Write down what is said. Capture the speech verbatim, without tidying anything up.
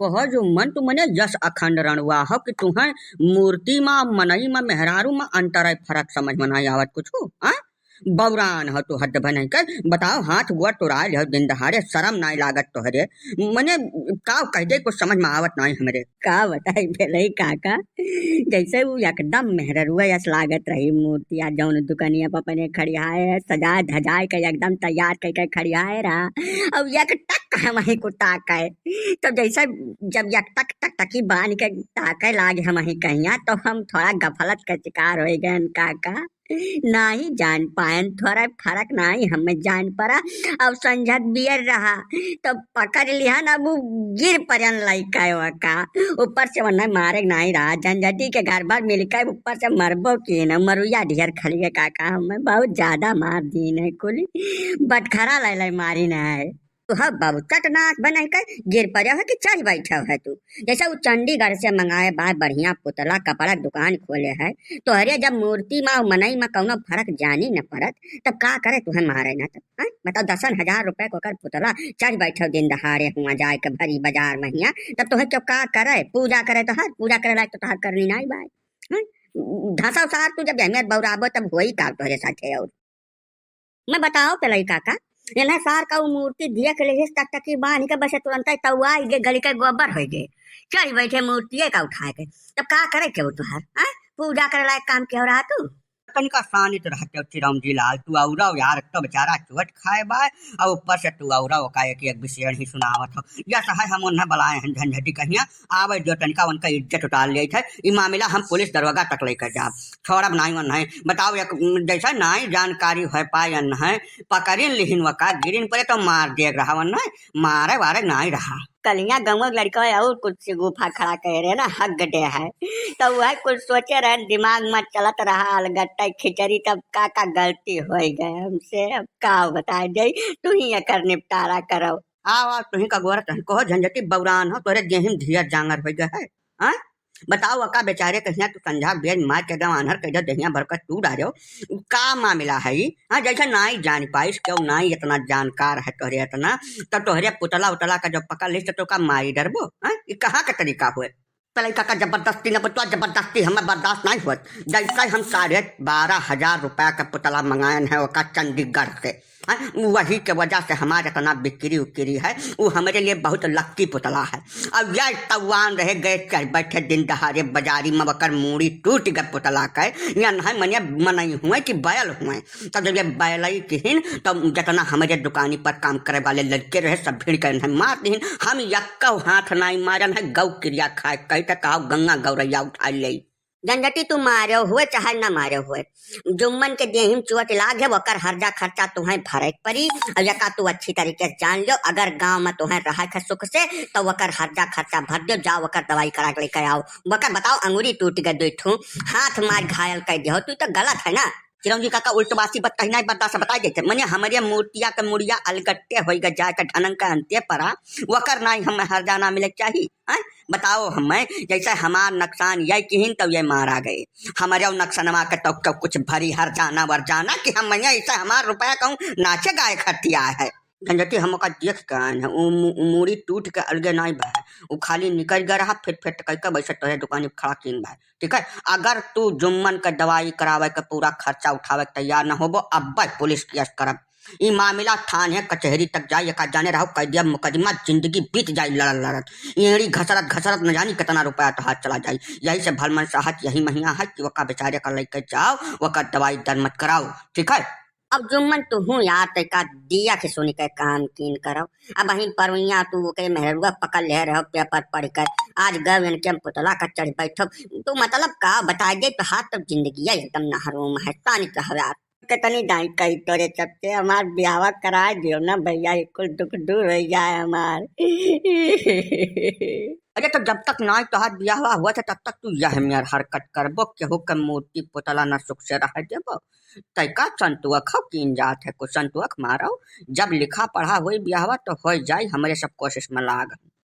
कहो जुम्मन, तू मने यस अखंड रणुआ हो कि तुहें मूर्ति मा, मनई मा, मेहरारू मा अंतर है, फरक समझ मा नाहीं आवत कुछ, हाँ? बौरान हो तू, हद भनई कर। बताओ, हाथ गोड़ तुराय लिहो दिन दहाड़े, शरम नाहीं लागत तोहरे? मने का कह दे, कुछ समझ मा आवत नाहीं हमरे। का बताई भेलई काका, जैसे उ एकदम मेहररुआ यस लागत रही मूर्तिया, जौन दुकनिया पर अपने खड़ियाए, सजाए धजाए के एकदम तैयार कइके खड़ियाए रहा। अब एक टक हमही को ताके, तो जैसे जब एक टक टकटकी बांध के ताके लागे हमही कहिया, तो हम थोड़ा गफलत के शिकार होइ गए काका। नाहीं जान पाएन, थोड़ा फरक नाहीं हमें जान पड़ा। अब संझत बियर रहा, तो पकड़ लिहन, अब उ गिर पड़न लइका ओका। ऊपर से ओन्हे मारे नाहीं रहा, झंझटी के घर भर मिलके ऊपर से मरबो किहिन, मरुइया ढेर खलिए काका, हमें बहुत ज्यादा मार दीन है कुली, बटखरा ले ले मारिन है। तो हाँ बाबू, चट नाक बनई के गिर पड़े हो कि चढ़ बैठे हो तू। जैसे उ चंडीगढ़ से मंगाए बा बढ़िया पुतला, कपड़ा दुकान खोले है, तोहरे जब मूर्ति मा अउ मनई मा कौनो फरक जानी न पड़त, तब का करे तुहें मारे ना तब, हाँ? बताओ, दसन हजार रुपए को ओकर पुतला, चढ़ बैठे दिन दहाड़े हुआ जाए के भरी बाजार महिया, तब तुहें क्यों का करे? पूजा करे तोहार, पूजा करे लायक तो तोहार करनी नाहीं बाय, हाँ? धसाव सार तू जब एहमेर बौराबो तब होई का तोहरे साथे? और मैं बताओ के लइका का, एन्हे सार का उ मूर्ति देख लेहिस, टकटकी बांध के बस तुरंतै तउआइ गे, गलि के गोबर होइ गे। चढ़ बैठे मूर्तिये का उठाए के। तब का करे के हो तुहार, हाँ? पूजा करे लायक काम के हो रहा तू? तनिका शांत रहते हो चिरौंजी लाल, तू औरव यार, एक तो बेचारा चोट खाए बाय, और ऊपर से तू औरव का एक, एक विषय ही सुनावत हो। यस है हम ओन्हे बलाए हैं झंझटी कहिया, आवे दियो तनिका उनका इज्जत उतार लेइत है। ई मामिला हम पुलिस दरोगा तक लेकर जाब, छोड़ब नाहीं ओन्हे। बताओ एक, जैसे नाहीं जानकारी होइ पाए ओन्हे, पकड़िन लिहिन वका, गिरिन पड़े तो मार दिए रहा ओन्हे, मारे वारे नाहीं रहा। कलिया गंवा लड़का और कुछ से गुफा खड़ा कहे रहे ना, हग दे है, तो वह कुछ सोचे रहे, दिमाग में चलत रहा अलगट्टा खिचड़ी, तब का का गलती होइ गए हमसे, अब का बताए जाई, तू ही एकर निपटारा करो। आओ, आओ, तुही का गोरत है, कहो झंझटी बौरान हो, तोरे देहिम धियर जांगर होइ गए है, हाँ? बताओ, अका बेचारे कहिया तू संझा बेर मार के एकदम आन्हर कह दे, देहिया भर के तू डारो, का मामिला है ई? हाँ, जैसे नाई जान पाइस, क्यों नाई इतना जानकार है तोहरे इतना, तो तोहरे पुतला उतला का जब पकड़ लिस तो का मारी डरबो, हाँ? ई कहाँ का तरीका हुए? पहले काका जबरदस्ती न बतवा, जबरदस्ती हमें बर्दाश्त नहीं होत। जैसे हम साढ़े बारह हजार रुपया का पुतला मंगायन है ओका चंडीगढ़ से, हैं? वही के वजह से हमार इतना बिक्री उक्री है, वो हमरे लिए बहुत lucky पुतला है। अब यह तवान रहे गए चढ़ बैठे दिन दहाड़े बाजारी में, वकर मूड़ी टूट गए पुतला के, या नहीं मने मनई हुए कि बैल हुए। तब जब ये बैलई किहिन, तब जितना हमरे दुकानी पर काम करे वाले लड़के रहे, सब भिड़ के इन्हें मार दिहिन। हम यक्को हाथ नाई मारन है, गौ क्रिया खाए, कही त कहो गंगा गौरैया उठा ले। झंझटी तू मारे हुए चाहे ना मारे हुए, जुम्मन के देहिम चोट लाग है, वकर हर्जा खर्चा तुहें भरे के पड़ी। और यका तू अच्छी तरीके से जान लियो, अगर गांव में तुहें रहे के सुख से, तो वकर हर्जा खर्चा भर दियो, जाओ वकर दवाई करा के लेके आओ। वकर बताओ, अंगुरी टूट गए दो ठू, हाथ मार घायल कर दियो, तू तो गलत है ना। चिरौंजी काका उल्टबासी बात कही नाई बर्दाश्त बताई देते, मने हमरे मूर्तिया के मुड़िया अलगट्टे होई गए, जाए के ढनन के अंते परा, वकर नाई हम हर्जा ना मिले के चाही। हैं? बताओ हमें, जैसे हमार नकसान ये किहिन तब ये मारा गए। हमारे नकसनवा के तो, तो कुछ भरी हर जाना वर जाना कि हम मैं ऐसे हमार रुपया कहूँ नाचे गाए खटिया है। झंझटी हम ओका देख के आएन है, उ मु-, उ मूड़ी टूट के अलगे नाई बा, उ खाली निकल गया रहा, फिर, फिर कह के वैसे तोहरे दुकान पे खड़ा कीन बा, ठीक है? अगर तू जुम्मन के दवाई करावे के पूरा खर्चा उठावे के तैयार न होबो, अब्बे पुलिस केस करब। ई मामला थाने कचहरी तक जाई, एका जाने रहो, कह दिया मुकदमा, जिंदगी बीत जाई लड़त लड़त। एड़ी घसरत घसरत न जानी कितना रुपया तोहार चला जाई। यही से भलमन साहत यही महिया है कि वका बेचारे का लेके जाओ, वका दवाई दर मत कराओ, ठीक है? अब जुम्मन तुहूँ यार तैका दिया के सुनी के काम कीन करो। अब अहीं परुइया तू ओके मेहरुआ पकड़ ले रहो पेपर पढ़ कर, आज गए इनके हम पुतला का चढ़ बैठो। तू मतलब का बताए दे तो हाथ तो जिंदगी एकदम नहरूम है, तानी तो हवे। कितनी डांट कही तोरे चलते, हमार ब्याहवा कराए दियो ना भैया, ये कुल दुख दूर हो जाए हमार। अरे तो जब तक नाई तोहार ब्याहवा हुआ था तब तक तू यह मेर हरकत करबो, केहू के मूर्ति पुतला ना सुख से रह देबो। तैका संतुअक हो कीन जात है, कुछ संतुअक मारो, जब लिखा पढ़ा होई ब्याहवा तो हो जाई, हमरे सब कोशिश में लाग।